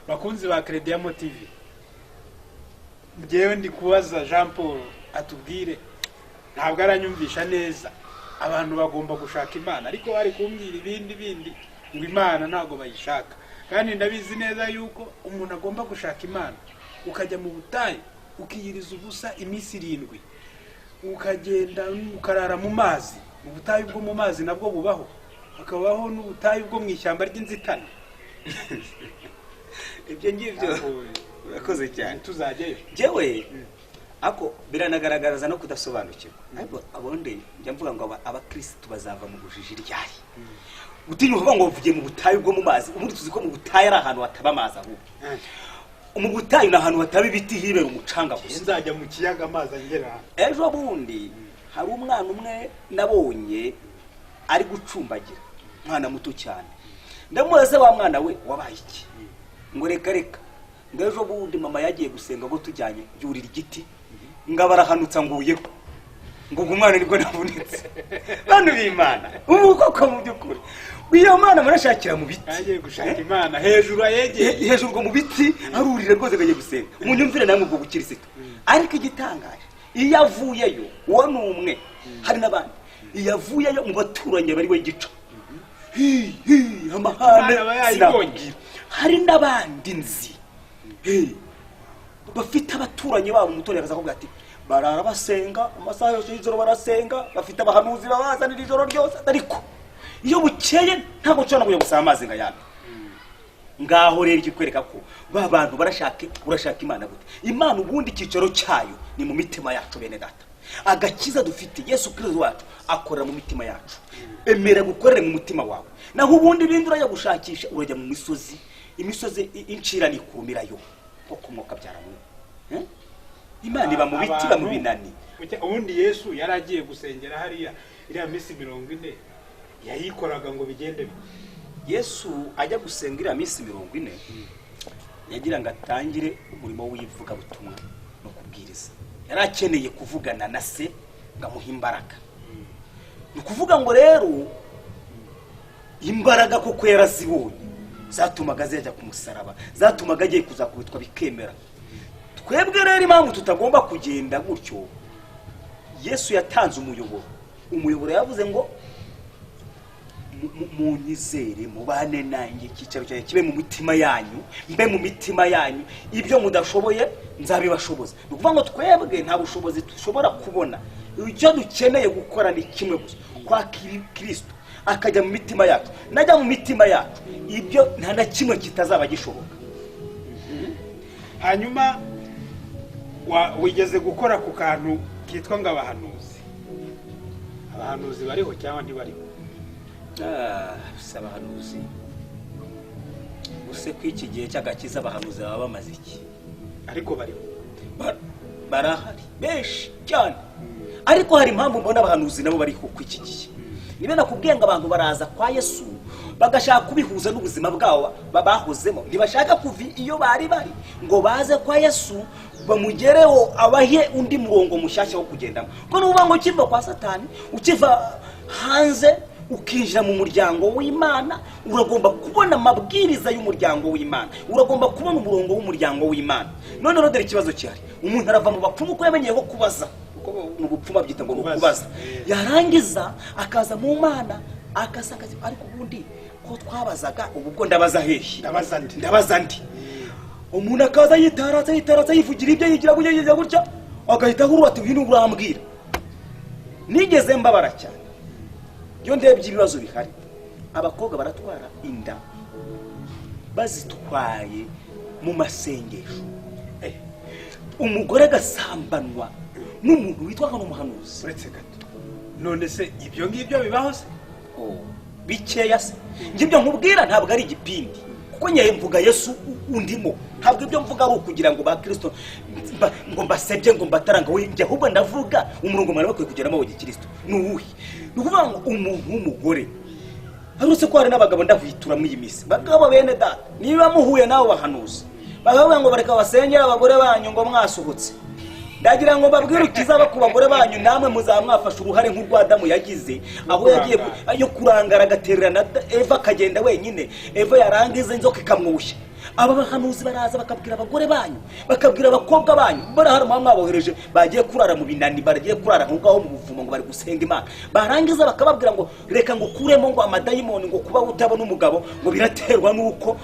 Bakunzi ba Crediamo TV, njyewe ndi kubaza Jean Paul atubwire, ntabwo aranyumvisha neza. Abantu bagomba gushaka Imana, ariko bari kumbwira ibindi bindi ngo Imana ntabwo bayishaka, kandi ndabizi neza yuko umuntu agomba gushaka Imana, ukajya mu butayu ukiyiriza ubusa iminsi 7, ukagenda ukarara mu mazi. Mu butayu bwo mu mazi nabwo bubaho, hakabaho n'ubutayu bwo mu ishyamba ry'inzitane. Ibyo ngibyo urakoze cyane. Tuzajyayo. Njyewe ako biranagaragaza no kudasobanukirwa, ariko abundi njya mvuga ngo abakirisitu bazava mu bujiji ryari? Utinya uvuga ngo bavugiye mu butayu bwo mu mazi, ubundi tuzi ko mu butayu ari ahantu hataba amazi, ahubwo mu butayu ni ahantu hataba ibiti, hibera umucanga gusa. Nzajya mu kiyaga amazi angera. Ejo bundi hari umwana umwe nabonye ari gucumbagira, umwana muto cyane. Ndamubaza: "Wa mwana we, wabaye iki?" Ngo: "Reka reka," ngo ejo bundi mama yagiye gusenga ngo tujyanye, yurira igiti ngo abarahanutsa, nguyeho, ngo ubwo umwana nibwo navunitse. Bantu b'Imana, ubu koko mu by'ukuri iyo mwana murashakira mu biti? Yagiye gushaka Imana hejuru ayegeye. Hejuru ngo mu biti arurira rwose ngo agiye gusenga. Munyumvire namwe ubwo bukirisitu. Ariko igitangaje, iyo avuyeyo, uwo ni umwe, hari n'abandi, iyo avuyeyo mu baturanyi bari we gica hi hi amahane. Imana aba yayibonye. Sinakubwira. Hari n'abandi nzi, bafite abaturanyi babo, umuturanyi akaza akubwira ati: "Barara basenga amasaha yose y'ijoro, barasenga, bafite abahanuzi babazanira ijoro ryose, ariko iyo bukeye ntabwo nshobora kujya gusaba amazi ngo ayampe." Ngaho rero ikikwereka ko ba bantu barashaka. Urashaka Imana gute? Imana ubundi icyicaro cyayo ni mu mitima yacu, bene data. Agakiza dufite, Yesu Kirisito wacu akorera mu mitima yacu. Emera gukorere mu mutima wawe, naho ubundi ibindi urajya gushakisha, urajya mu misozi, imisozi incira nikumirayo nko kumwoka byaramwe. Imana iba mu biti, iba mu binani. Ubundi Yesu yari agiye gusengera hariya iriya minsi 40, yayikoraga ngo bigende bite? Yesu ajya gusenga iriya minsi 40, yagira ngo atangire umurimo w'ivugabutumwa no kubwiriza. Yari akeneye kuvugana na se ngo amuhe imbaraga. Ni ukuvuga ngo rero imbaraga kuko yarazibonye zatumaga zijya ku musaraba, zatumaga agiye kuzakubitwa bikemera. Twebwe rero impamvu tutagomba kugenda gutyo, Yesu yatanze umuyoboro. Umuyoboro yavuze ngo munyizere, mubane nanjye, icyicaro cyanjye kibe mu mitima yanyu, mbe mu mitima yanyu, ibyo mudashoboye nzabibashoboza. Ni ukuvuga ngo twebwe nta bushobozi dushobora kubona. Icyo dukeneye gukora ni kimwe gusa: kwakira Kirisito akajya mu mitima yacu. Najya mu mitima yacu, ibyo nta na kimwe kitazaba gishoboka. Hanyuma wigeze gukora ku kantu kitwa ngo abahanuzi. Abahanuzi bariho cyangwa ntibariho? Ah, si abahanuzi gusa. Ko iki gihe cy'agakiza abahanuzi baba bamaze iki? Ariko bariho. Barahari benshi cyane, ariko hari impamvu mbona abahanuzi nabo bari ku iki gihe. Niba nakubwiye ngo abantu baraza kwa Yesu bagashaka kubihuza n'ubuzima bwabo bahozemo, ntibashaka kuva iyo bari bari ngo baze kwa Yesu bamugereho abahe undi murongo mushyashya wo kugendamo. Kuko nuvuga ngo ukiva kwa Satani, ukiva hanze ukinjira mu muryango w'Imana, uragomba kubona amabwiriza y'umuryango w'Imana, uragomba kubona umurongo w'umuryango w'Imana. None rero dore ikibazo gihari: umuntu arava mu bapfumu ko yamenyeye kubaza, kuko mu bupfumu babyita ngo ni Kubaza. ukubaza, yarangiza akaza mu Mana akasanga ati, "Ariko ubundi ko twabazaga, ubu bwo ndabaza hehe?" Ndabaza ndi. Ndabaza ndi. Umuntu akaza yitaratsa yitaratsa, yivugira ibyo yigira gutya, yigira gutya, agahita ahurura ati: "Uyu ni urambwira." Nigeze mbabara cyane iyo ndebye ibibazo bihari. Abakobwa baratwara inda bazitwaye mu masengesho. Umugore agasambanwa n'umuntu witwa ngo ni umuhanuzi. Uretse gato, none se ibyo ngibyo bibaho se? Oh, bikeya se. Njye ibyo nkubwira ntabwo ari igipindi, kuko nyaye mvuga Yesu undimo. Ntabwo ibyo mvuga ari ukugira ngo ba Kristo ngo mbasebye, ngo mbataranga we. Njye ahubwo ndavuga umurongo mwari bakwiye kugeramo wa gikristo ni uwuhe. Ni ukuvuga ngo umuntu w'umugore, harutse ko hari n'abagabo, ndahwitura muri iyi minsi. Bagabo bene data, niba muhuye n'abo bahanuzi bakavuga ngo bareka basengere abagore banyu ngo mwasohotse, ndagira ngo mbabwire ukizaba ku bagore banyu. Namwe muzaba mwafashe uruhare nk'urwa Adamu yagize, aho yagiye yo kurangara agatererana Eva akagenda wenyine. Eva yarangiza inzoka ikamwoshya. Aba bahanuzi baraza bakabwira abagore banyu, bakabwira abakobwa banyu, barahari mwabohereje bagiye kurara mu binani, baragiye kurara aho ngaho mu buvumo ngo bari gusenga Imana. Barangiza bakababwira ngo reka ngo ukuremo ngo amadayimoni, ngo kuba utabona umugabo ngo biraterwa nuko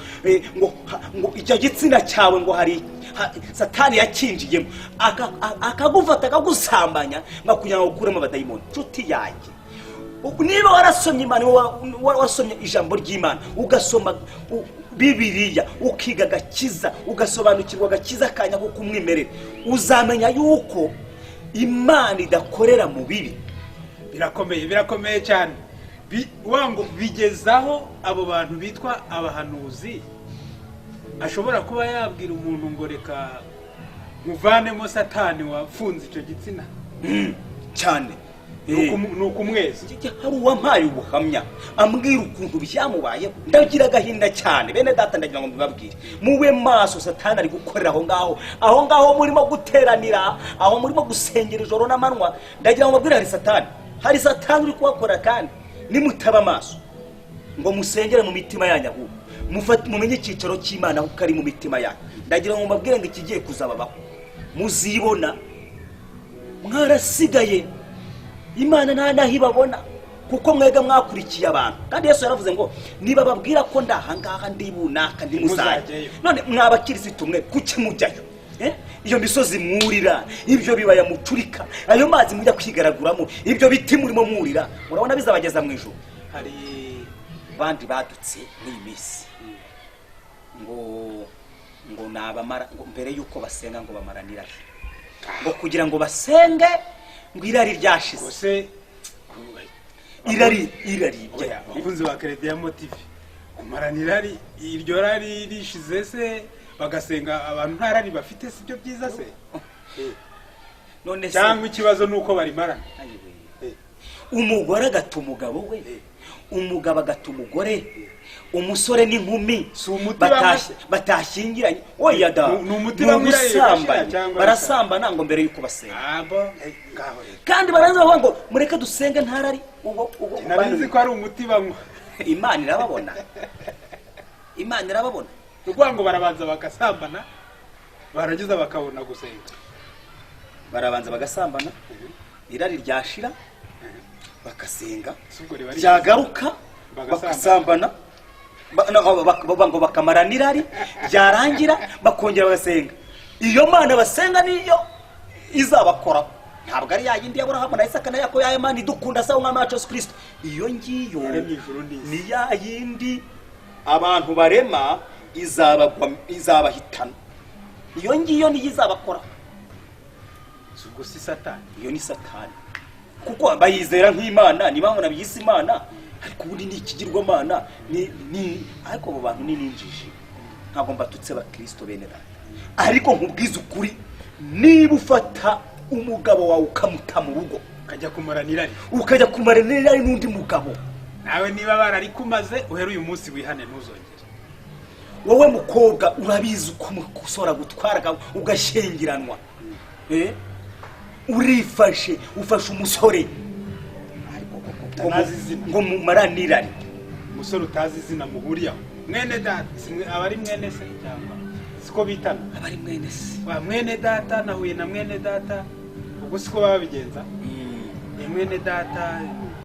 ngo icyo gitsina cyawe ngo hari Satani yakinjiyemo, akagufata akagusambanya ngo kugira ngo ukuremo abadayimoni. Nshuti yanjye, niba warasomye Imana, warasomye ijambo ry'Imana, ugasoma Bibiliya, ukiga agakiza, ugasobanukirwa agakiza kanya ko kumwimerera, uzamenya yuko Imana idakorera mu bibi. Birakomeye, birakomeye cyane. Wango bigezaho abo bantu bitwa abahanuzi ashobora kuba yabwira umuntu ngo reka muvanemo Satani wafunze icyo gitsina cyane. Nukumweza. Hari uwampaye ubuhamya ambwira ukuntu byamubayeho, ndagira agahinda cyane. Bene data, ndagira ngo mbibabwire, mube maso. Satani ari gukorera aho ngaho, aho ngaho murimo guteranira, aho murimo gusengera ijoro n'amanywa. Ndagira ngo mbabwire, hari Satani, hari Satani uri kuhakora, kandi nimutaba amaso ngo musengere mu mitima yanyu, ahubwo mumenye icyicaro cy'Imana kuko ari mu mitima yanyu. Ndagira ngo mbabwire ngo ikigiye kuzababaho muzibona mwarasigaye. Imana nta naho ibabona kuko mwega mwakurikiye abantu. Kandi Yesu yaravuze ngo niba babwira ko ndahangaha ndi bunaka ntimuzajye. None mwabakirisitu mwe kuki mujyayo? Iyo misozi mwurira, ibyo bibaya mucurika, ayo mazi mujya kwigaraguramo, ibyo biti murimo mwurira, murabona bizabageza mu ijuru? Hari bandi badutse n'iyi minsi ngo nabamara ngo mbere yuko basenga ngo bamaranira, ngo kugira ngo basenge ngo irari ryashize. Irari irari abakunzi ba Crediyamo TV, kumaranira iryo rari rishize se bagasenga abantu nta rari bafite, si byo byiza se? None se cyangwa ikibazo nuko barimarana? Umugore agata umugabo we, umugabo agata umugore, umusore n'inkumi batashyingiranye. Oya da, barasambana ngo mbere yuko basenga. Kandi barangiza bavuga ngo mureke dusenge ntarari. Nari ko ari umuti banywa. Imana irababona, Imana irababona. Ukuvuga ngo barabanza bagasambana, barangiza bakabona gusenga. Barabanza bagasambana, irari ryashira bakasenga, byagaruka bagasambana, ngo bakamarana irari, byarangira bakongera bagasenga. Iyo Mana basenga niyo izabakoraho, ntabwo ari yayindi y'Aburahamu na Isaka na Yakobo, ya Mana idukunda sa umwami wacu Yesu Kristo. Iyo ngiyo ni yayindi abantu barema izabahitana. Iyo ngiyo niyo izabakoraho. Ubwo si Satani? Iyo ni Satani, kuko bayizera nk'Imana, niba babona byisi Imana, ariko ubundi ni ikigirwamana. Ni ariko abo bantu ni ninjiji. Ntabwo mbatutse abakristo bene data, ariko nkubwiza ukuri, niba ufata umugabo wawe ukamuta mu rugo ukajya kumarana irari, ukajya kumarana irari n'undi mugabo, nawe niba bararikumaze uhere uyu munsi wihane ntuzongere. Wowe mukobwa urabizi uko umusore agutwara ugashengiranwa, urifashe ufashe umusore ngo mumarane irari, umusore utazi izina muhuriyeho, mwene data, abari mwene se cyangwa siko bitana, abari mwene se, wa mwene data nahuye na mwene data, ubwo siko babigenza, ni mwene data